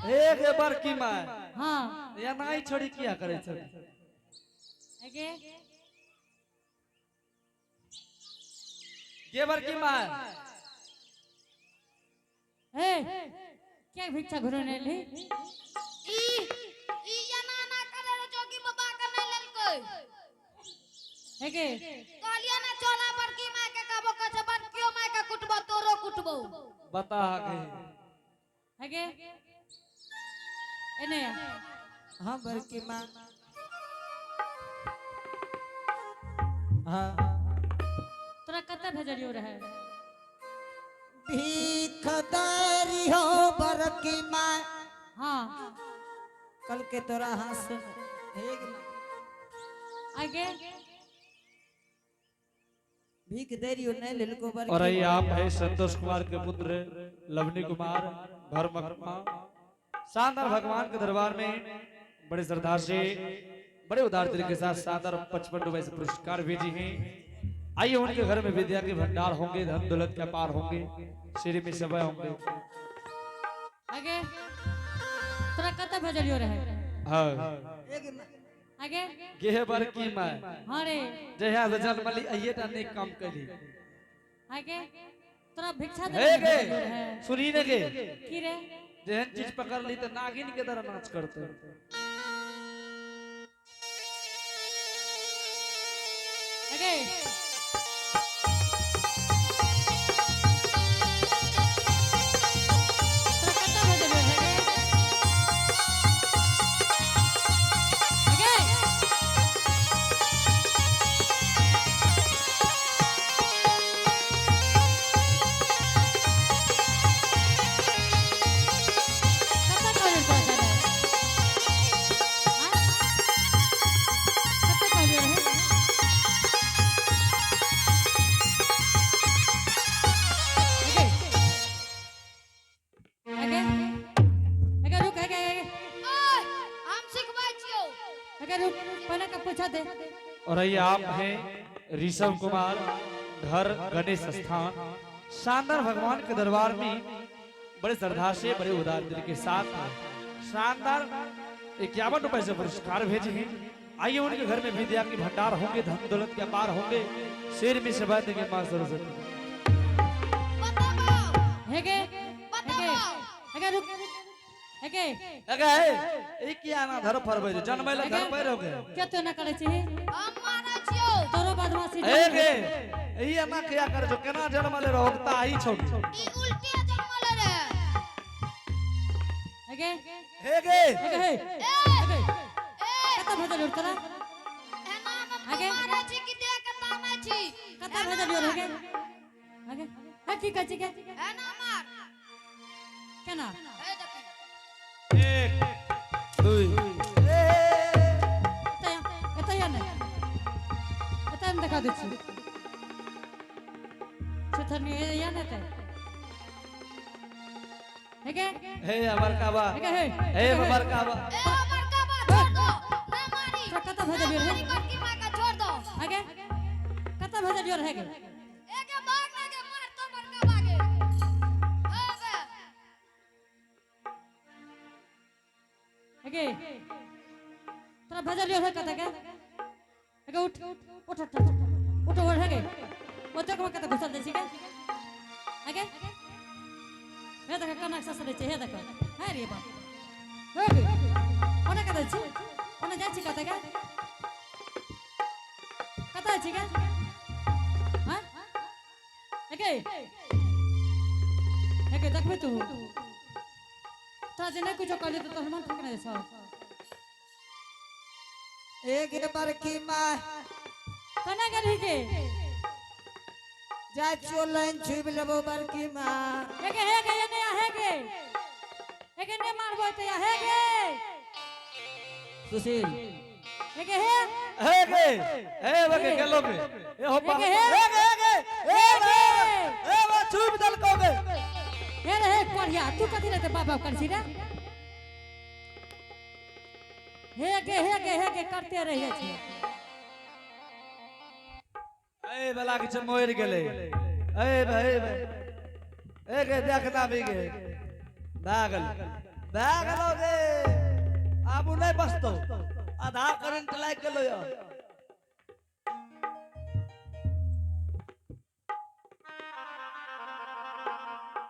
हे गे बड़की माय। हाँ। एना ही छोड़ी किया करे छै? आगे। गे बड़की माय। हे, क्या भिक्षा घुरने ली? ई ई एना एना करे रे जोगी बाबा के नहीं लेलकै। हेगे। कहलियै ना चला बड़की माय के कहबो, कहै छै बड़कियो माय के कुटबो तोरो कुटबो। बता गे। हेगे। एने। हाँ बड़की माँ। हाँ। तोरा कते भेजलियो रहे? भीख दारी हो बड़की माँ। हाँ। कल के तोरा हाथ से हे गे। आगे। भीख दे रही हो नहीं लेलको बड़की। और ये आप है संतोष कुमार के पुत्र लवनी कुमार घर मखमा शानदार भगवान के दरबार में बड़े श्रद्धा से बड़े उदार दिल के साथ शानदार 55 रुपए से पुरस्कार भेजी हैं। आइए उनके घर में विद्या के भंडार होंगे, धन दौलत के पार होंगे, सिर में समय होंगे। आगे। तोरा कते भेजलियो रहे? हाँ। हे गे माँ। आगे। गेहे बड़की माय। हाँ रे। जहिया से जन्मली अइये टा नेक काम करी। आगे। तोरा भिक्षा हे दे गे भेजलियो रहे? सुनी ने गे। की रे? जेहन चीज पकड़ ली तो नागिन के तरह नाच करते। आगे। तोरा कते भेजलियो रहे गे? आगे। कते कहलियो तोरा जाने? हाँ? कते कहलियो रहे? आगे। आगे। आगे रुक, आगे, आगे। ओए, हम सिखबै छियौ। आगे रुक, पहले का पूछा दे। और ये आप हैं ऋषभ कुमार घर गणेश स्थान शानदार भगवान के दरबार में बड़े श्रद्धा से बड़े उदार दिल के साथ शानदार 51 रुपए से पुरस्कार भेजे हैं। आइए उनके घर में विद्या के भंडार होंगे, धन दौलत के अपार होंगे, शेर में सभा देंगे माँ सरस्वती। बताबो। हेगे। हेगे। बताबो। हेगे रुक। हेगे। अगे ए किया ना धर फरबै जन्मै ला धर पैर हो गए। क्या तू ना करे छी? हम मारै छियौ। तोरो बदमाशी। ए गे ई एना किया कर जो केना जन्मले रहोगता आई छौ। ई उल्टे जन्मले रे। हेगे। हे गे। हेगे हे। ए, हेगे। ए, कत भेजलियो तोरा? एना हम आगे। मारै छी कि देह के तानै छी? कत भेजलियो हेगे? आगे। हा की कहै छी के? एना मार। केना? हे देखी। 1 2 एतय एतय ने। एतय हम देखा दै छी। छथनी या ने ते। हेगे। हे अमर काबा। हेगे हे। हे अमर काबा। ए बड़का बा छोड़ दो। ना मारी। तोरा कत भेजलियो ना रहे? मारी, बड़की माय के छोड़ दो। आगे। कत भेजलियो रहे गे? एके भाग ना के मार तो बड़का बागे। ए बे। हेगे। तोरा भेजलियो रहे कत के? हेगे उठ उठ उठ उठ उठ उठ हेगे। ओते के कत घुसल दै छी के? आगे। हे देख कना ससरै छै, हे देख। हे रे बाप। हे गे। ओने कत छी? ओने जाइ छी कत के? कत छी के? हाँ? हेगे। हेगे देखबे तू। तोरा जे नहीं कुछो कहलियो तो तोहर मन ठकने छौ। हे गे बड़की माँ। कना गेलही गे? जा छियो लाइन छुबि लेबो बड़की माँ। हेगे हेगे एने आ हेगे। हेगे ने मारबो त या हेगे। सुशील। हेगे हे। हे गे हे बके गेलो गे ए हो पा। हे गे, हे गे हे गे हे गे ए बा छुप दलको गे। हे रे हे कोढ़िया तू कथी रे बाप बाप कर छी रे? हे गे हे गे हे गे करते रहिए छी। ए बला के चमोर गेले। ए बे ए बे ए गे देखना भी गे भागल। भए गेलो रे, आबू नहीं बचतो, आधा करंट लागि गेलो यो।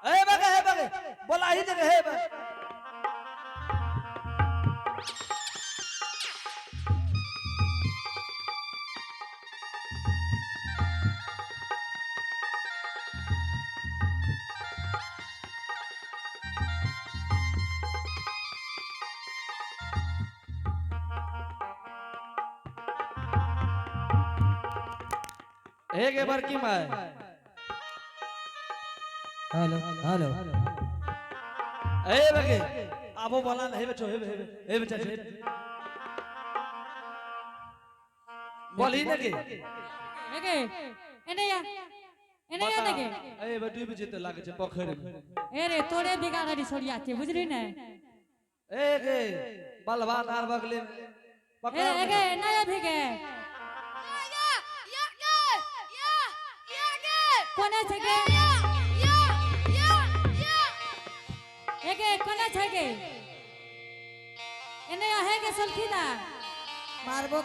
ए बगे, हे बगे, बोला ही जगह हे बगे। एक बार की my. Hello hello. ए बगे, आबो बोला हे बच्चो, हे हे हे बच्चा, हे बोल ही ने के। एगे एने या, एने या ने के। ए बे डूब जेते लागे छै पोखरि में। ए रे तोरे बिगाड़ी छोड़िया छै, बुझली ने? ए गे बलवा तार बगले पकड़। ए एगे ना अभी गे। या या या या गे। कोने छै गे? या या या या। एगे कोने छै गे? एने आहे गे सुलखीदा। मारबो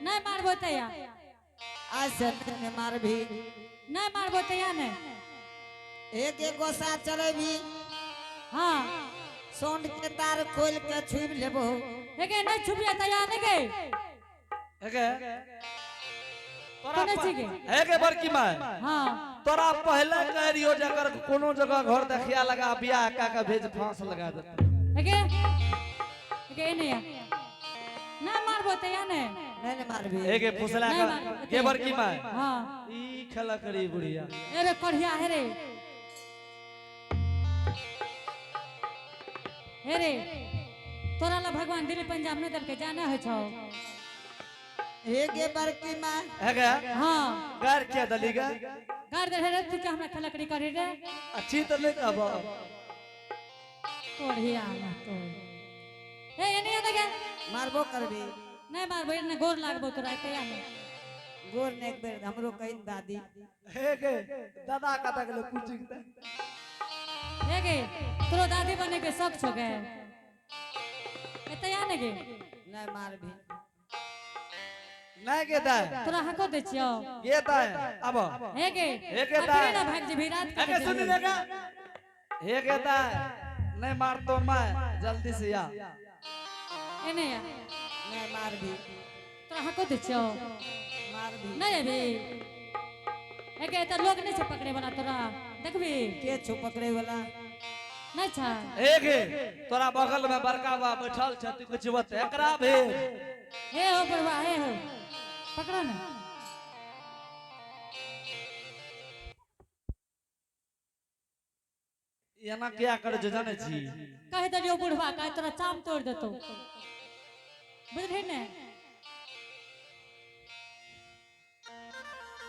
नहीं मारबो तैया। आज से नहीं मारबी। नहीं मारबो तैया ने। एक एक गोसा चलेबी। हाँ। सोंड के तार खोल के छुब लेबो। एगे नहीं छुबिया तैया ने गे। एगे तोरा कोने छै गे? एगे बड़की my. हाँ। तोरा पहले कह रहियो जकर कोनो जगह घर देखिया लगा बियाह का के भेज फांस लगा दे। एगे एगे एने या। ना मारबो तैया ने। नहीं नहीं मारबी। एगे फुसला नहीं के मारबो। गे बड़की my. हाँ। ई खेला करी बुढ़िया। ए रे कढ़िया हे रे। हे रे तोरा ला भगवान दिल्ली पंजाब नहीं दलके जाना है छौ। एगे बड़की माय। एगे? हाँ। गार क्या दली गा? गार दे रे तू क्या हमरा खेलकड़ी करी रे? अच्छी तरह नहीं कहबो। कढ़िया ना तो। ए एने एने गे। मारबो करबी। नहीं मारबो, एने गोर लागबो तोरा एते आने। गोर ने एक बेर हमरो कहिन दादी। एगे दादा कता गेलो कुचिंग ते। एगे तोरो दादी बने के शौक छो गे। एते आने गे। नहीं मारबी। नहीं गे दाय। तोरा हको दे छियो। गे दाय अब। हे गे। हे गे दाय। अखने ना भाग जेबी रात के। एगे सुन लेगा। हे गे दाय। नहीं मार तो मैं जल्दी से आ। एने आ। नहीं मारबी। तोरा हको दे छियो। मारबी। नहीं अभी। एगे त लोग नहीं छे पकड़े वाला तोरा। देखबी? के छो पकड़े वाला? नहीं छा। एगे तोरा बगल में बड़का बा बैठल छ तू कुछ बत एकरा भेज। हे हो बड़वा हे हो। पकड़ो ना। एना क्या करे जे जाने छी? कह देलियो बुढ़वा का तोरा चाम तोड़ देतो। बुझली ने?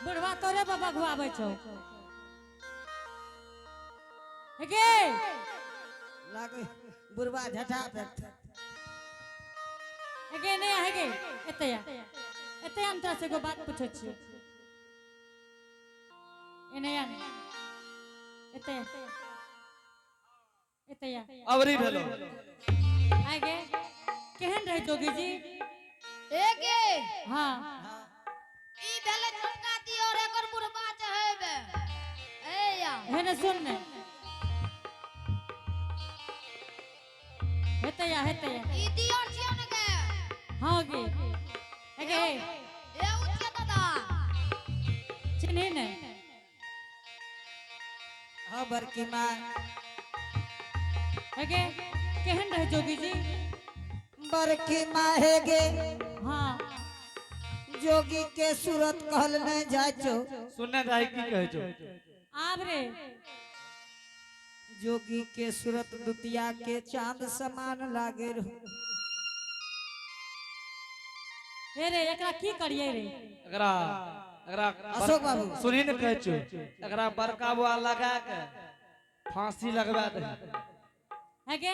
बुढ़वा तोरे बाबा घुआबै छौ। एगे लागे बुढ़वा झटा फेंक। एगे नहीं आएगे एते आ। एते हम तोरा से एगो बात पूछै छियौ। एने आ। एते आ। एते आ। अबरी भेलो। आगे केहन रहे जोगी जी? एगे। हाँ। ई भेलै छोटका दियोर एकर बुढ़वा चढ़ेबे। ए या। हे ने सुन ने। हेते आ, हेते आ। ई दियोर छियौ ने गे। हाँ गे। एगे। ए उ छियौ दादा। चिन्ही ने। हाँ बड़की माय। एगे केहन रहे जोगी जी? बड़की माय हे गे। हाँ। जोगी के सूरत कहल नहीं जाय छौ। सुनने जाय की कहै छौ? आब रे। जोगी के सूरत दुतिया के चांद समान लागे रो। हे रे एकरा की करिए रे? एकरा एकरा अशोक बाबू। सुनही ने कहै छौ। एकरा बड़का बुआ लगा के फांसी लगवा दे। आगे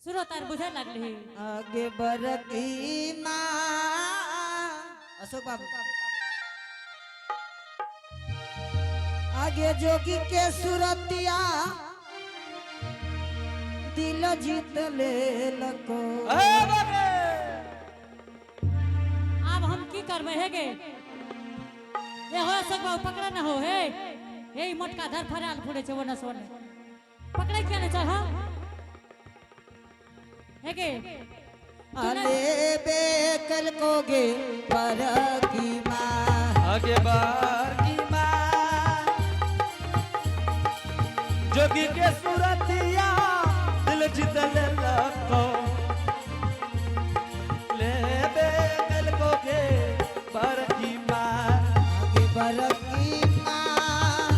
सूरत आर बुझे लागली। आगे बड़की माँ। अशोक बाबू। आगे जोगी के सूरतिया दिल जीत ले लको। ए बाबे। आब हम की करबै हे गे? ए हो अशोक बाबू, पकड़ा न हो हे। हे ई मोटका धर फराल फुरे छै ओने सोने। पकड़ै किया नहि छै हाँ? हे गे तू नहि- अले बेकल को गे पर की माँ। आगे बार की माँ जोगी के सूरतिया दिल जीत ले लको। ले बेकल को गे बार की माँ। आगे बर की माँ,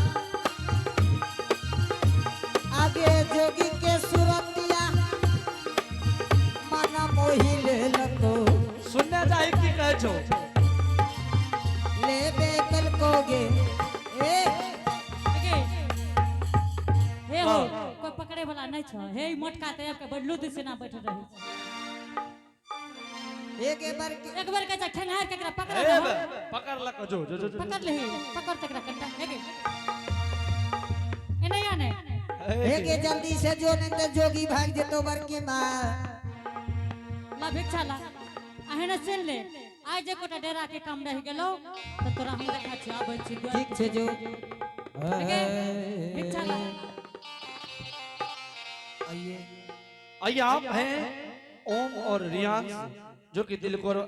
आगे जोगी के सूरतिया मन मोहि ले लको। सुनने जाए की कहे छो? ले बेकल को गे ए। हे गे, हे हो हाँ। कोई पकड़े वाला नहीं छ। हे ई मोटका ते आबि के बड़ लुद से ना बैठल रही। एक बार के एक बेर कहै छै ठेंगार के एकरा पकड़ ए न हो। बे, पकड़ लको जो जो जो जो। पकड़ लेही, पकड़ तकरा कनिटा। हे गे, एने आ ने। एक जल्दी से जो नहीं तो जोगी भाग जेतो बर की माँ। ला भिक्षा ला। अहेने सुन ले, आइ जे कोटा डेरा के काम रहि गेलौ त तोरा हम देखा छी, आबै छी दुआर। ठीक छे जो। हे गे, भिक्षा ला। आइए। आइए आप हैं ओम और रियांश जो कि तिलकोरा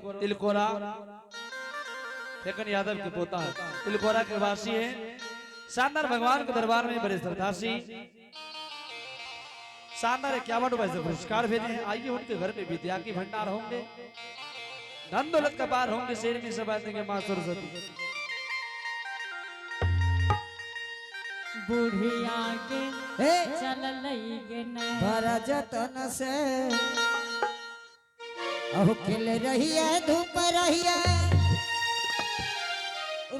फेकन यादव के पोता है, तिलकोरा के वासी हैं। शानदार भगवान के दरबार में बड़े श्रद्धासी शानदार 51 रुपए से पुरस्कार भेजे हैं। आइए उनके घर में विद्या की भंडार होंगे, धन दौलत का पार होंगे, शेर में सब देंगे माँ सरस्वती। बुढ़िया के हे चललै गे ने। बड़ा जतन से अहो खेल रही है, धूप रही है,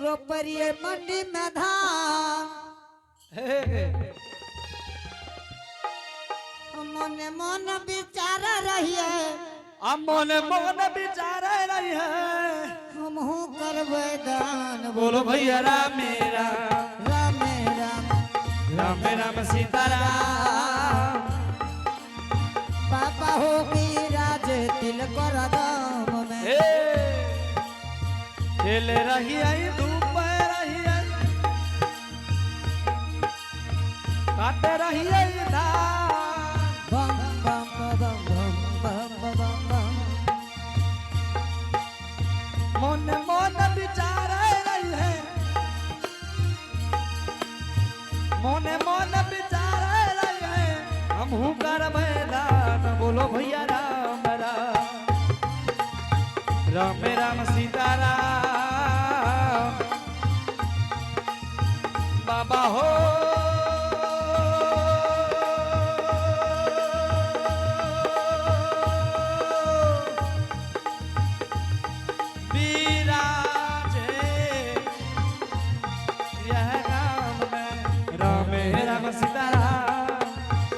रोपरिए मंडी में धान। हे, हे। मन मन विचार रही है। अब मन मन विचार रही है। हम हूँ करबै दान। बोलो भैया राम राम। राम राम। राम राम सीता राम। बाबा हो राज तिल कर दाम में। हे खेल रही आई, धूप रही आई, काट रही आई धान। बम बम बम बम बम बम बम। मन मन विचार रही है, मन मन विचार रही है, हम हूँ कर मैदान। बोलो भैया राम राम। राम राम सीता राम। बाबा हो विराजे यह राम में। राम राम सीता राम।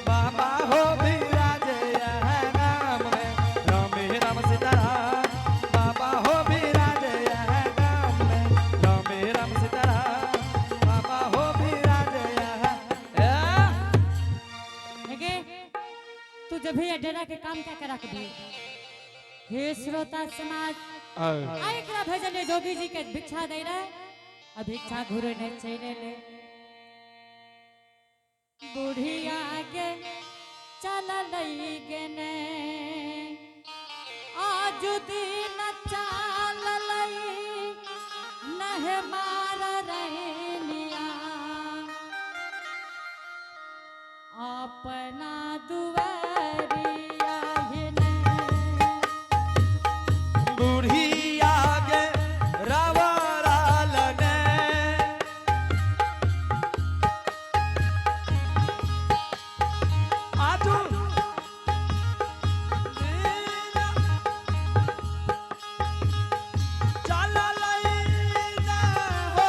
बाबा हो विराजे यह राम में। राम राम सीता राम। बाबा हो विराजे यह राम में। राम राम सीता राम। बाबा हो विराजे यह ए? हे गे, तू जब भी डेरा के काम क्या करा के भी। हे श्रोता समाज, आ एकरा भेजलियै जोगी जी के भिक्षा दै रहे आ भिक्षा घुरे नहि चलि एलै। बुढ़िया के चललै गेने, आज दिन चललै नहे मार रहनिया अपना दुआरिया हे। बूढ़ी आगे रवरालने आजू चललै ने हो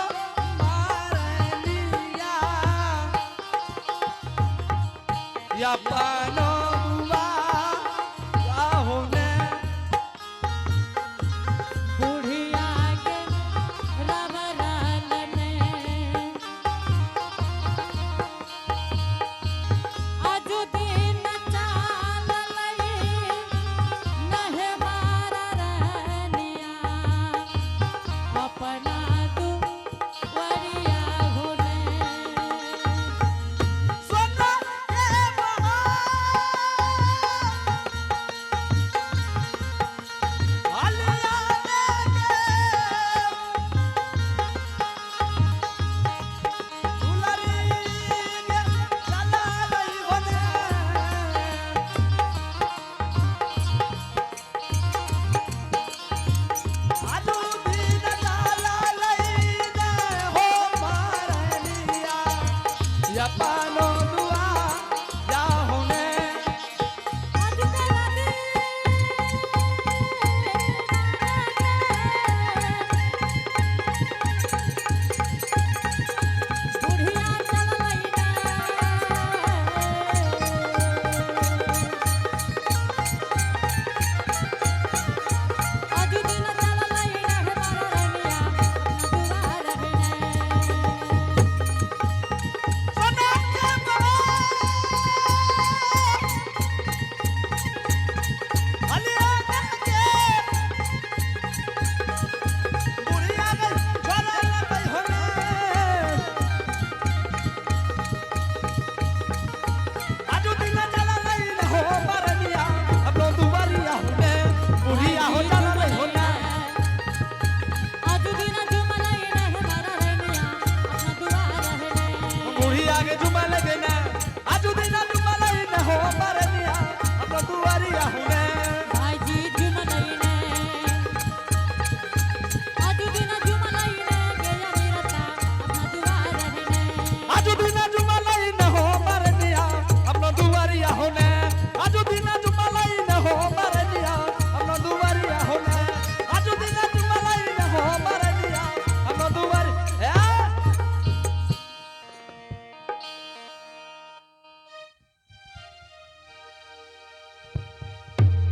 मारलिया या पानो दुआ आहो ने। बुढ़िया के रवरालने आज दिन चललै।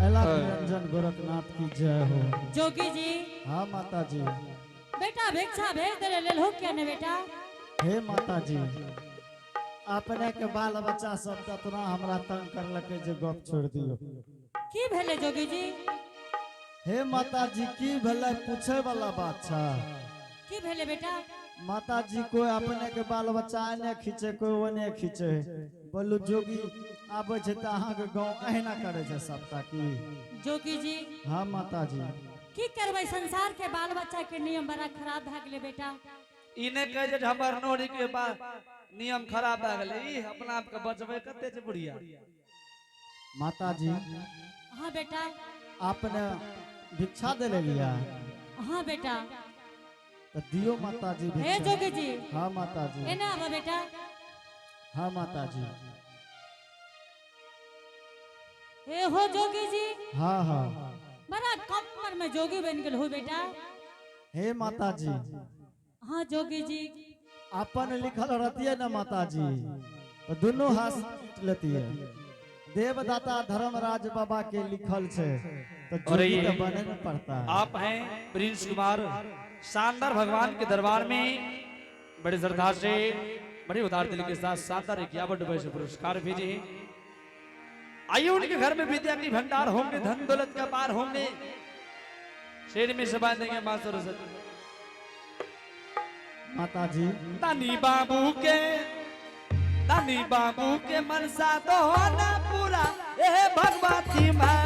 अलख निरंजन गोरखनाथ की जय हो। जोगी जी। हाँ माता जी। बेटा भिक्षा भेज दे ले हो क्या ने बेटा? हे माता जी, अपने के बाल बच्चा सब ततना हमरा तंग करलकै जे गप छोड़ दियो। की भेले जोगी जी? हे माता जी, की भेलै पूछे वाला बात छा। की भेले बेटा? माता जी कोई अपने के बाल बच्चा एने खींचे कोई ओने खींचे। बोलू जोगी आबै छै तऽ अहाँके गाँव अहिना करै छै सबटा की? जोगी जी। हाँ माता जी। की करबै, संसार के बाल बच्चा के नियम बड़ा खराब भए गेलै बेटा। ई नहि कहै छै जे हमर नोरी के बाद नियम खराब भए गेलै, ई अपना आपके बचबै कते छै बुढ़िया। माता जी। हाँ बेटा। आपने भिक्षा दे लिया? हाँ बेटा। तो दियो माता जी हे भिक्षा। जोगी जी। हाँ माता जी। एना आबो बेटा। हाँ माता जी। हे हो जोगी जी। हाँ हाँ। बड़ा कम उम्र में जोगी बन गेल हो बेटा। हे माता जी। हाँ जोगी जी। अपन लिखल रहती है ना माता जी तो दोनों हाथ पीट लेती है। देवदाता धर्मराज बाबा के लिखल छे तो और जोगी ये तो बने न पड़ता है। आप हैं प्रिंस कुमार, शानदार भगवान के दरबार में बड़े श्रद्धा से बड़े उदार दिल के साथ शानदार 51 रुपए से पुरस्कार भेजे हैं। आइए उनके घर में विद्या की भंडार होंगे, धन दौलत का पार होंगे। शेर में सभा देंगे मां सरस्वती। माता जी। दानी बाबू के मनसा दो ना पूरा ए भगवती माँ।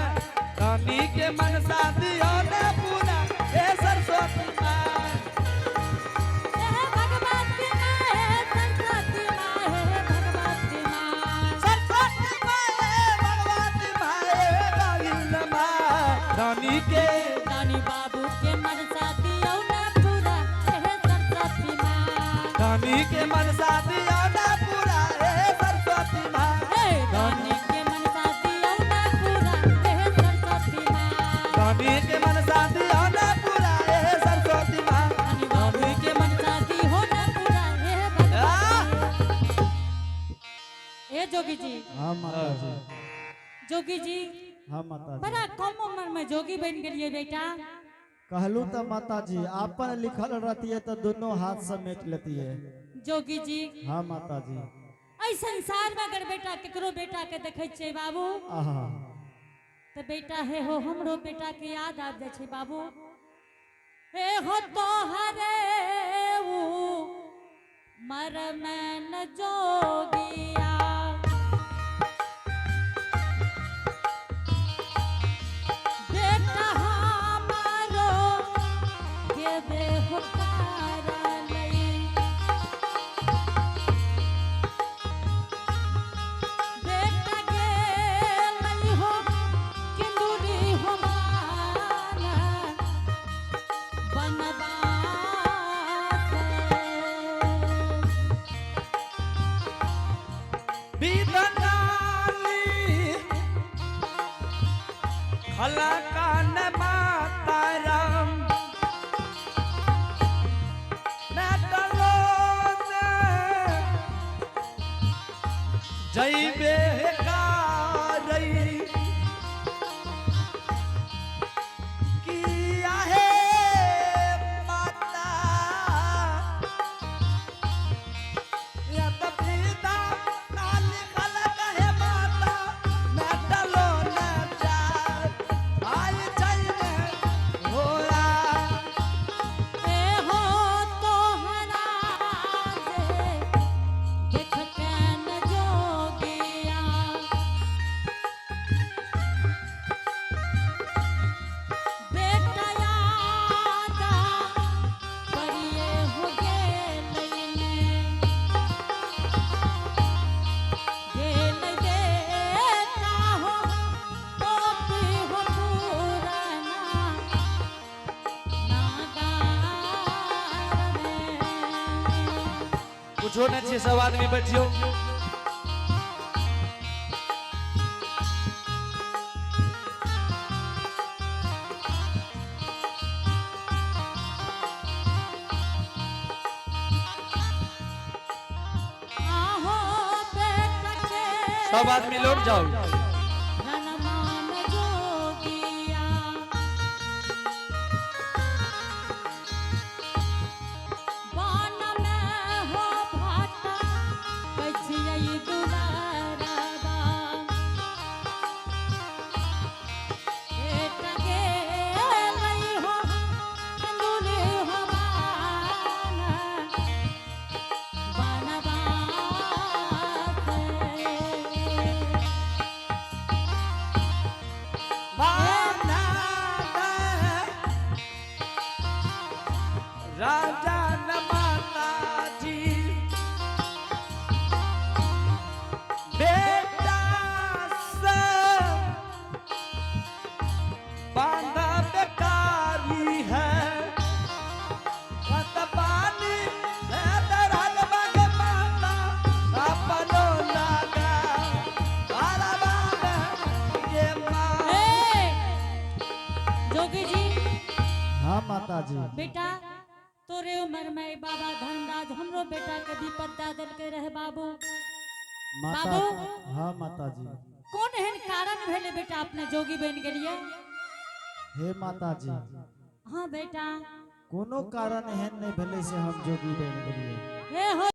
दानी के मनसा दियो ना पूरा ए सरस्वती माँ। हे भगवती माँ, हे सरस्वती माँ, हे भगवती माँ। सरस्वती माँ, हे भगवती माँ, हे बागिन माँ। दानी के दानी बाबू के मनसा दियो ना पूरा हे सरस्वती माँ। दानी के मनसा दियो ना पूरा हे सरस्वती माँ। हे दानी के मनसा दियो ना पूरा हे सरस्वती माँ। दानी के मनसा दियो ना पूरा हे सरस्वती माँ। दानी बाबू के मनसा दियो ना पूरा हे भगवती। हे जोगी जी। हाँ माता जी। जोगी जी। हाँ माता जी। बड़ा कम उम्र में जोगी बन गेलिए बेटा। कहलू तो माता जी अपन लिखल रहती है तो दोनों हाथ से मेट लेती है। जोगी जी। हाँ माता जी। एहि संसार में अगर बेटा केकरो बेटा के देखै छियै बाबू आहा। तो बेटा हे हो हमरो बेटा के याद आबि जाइ छै बाबू। हे हो तोहरे ऊ मरमन जोगिया। बेटा हमारो के देह लई। बेटा गेलै हो किंदुरी हो माना बनवास। विधनाली खलकान माता राम नटलो जैबे कारई किया है माता या तो पिता नाली खलक है माता नटलो न जाय आई जाइने होया। ए हो तोहरा जे देख के न जोगिया। बेटा यादा परिये हो गेलै ने। गेलै बेटा हो टोपी हो पुराना नागार में। कुछो नहीं छे, सब आदमी बैठियो। आहो बेटा के सब आदमी लौट जाओ। रणमान जोगिया। राजा न माता जी बेटा से बांधा बेकारी है पानी राज माता अपनो लागा के माँ। ए, जोगी जी। हाँ माता जी। बेटा, तोरे उम्र में बाबा धर्मराज हमरो बेटा के विपद दे देलके रहे बाबू। माता। बाबू। हाँ माता जी। कौन एहन कारण भेले बेटा, अपने जोगी बन गेलिए? हे माता जी। हाँ बेटा। कोनो कारण एहन नहीं भेलै से हम जोगी बनि गेलियै। हे हो।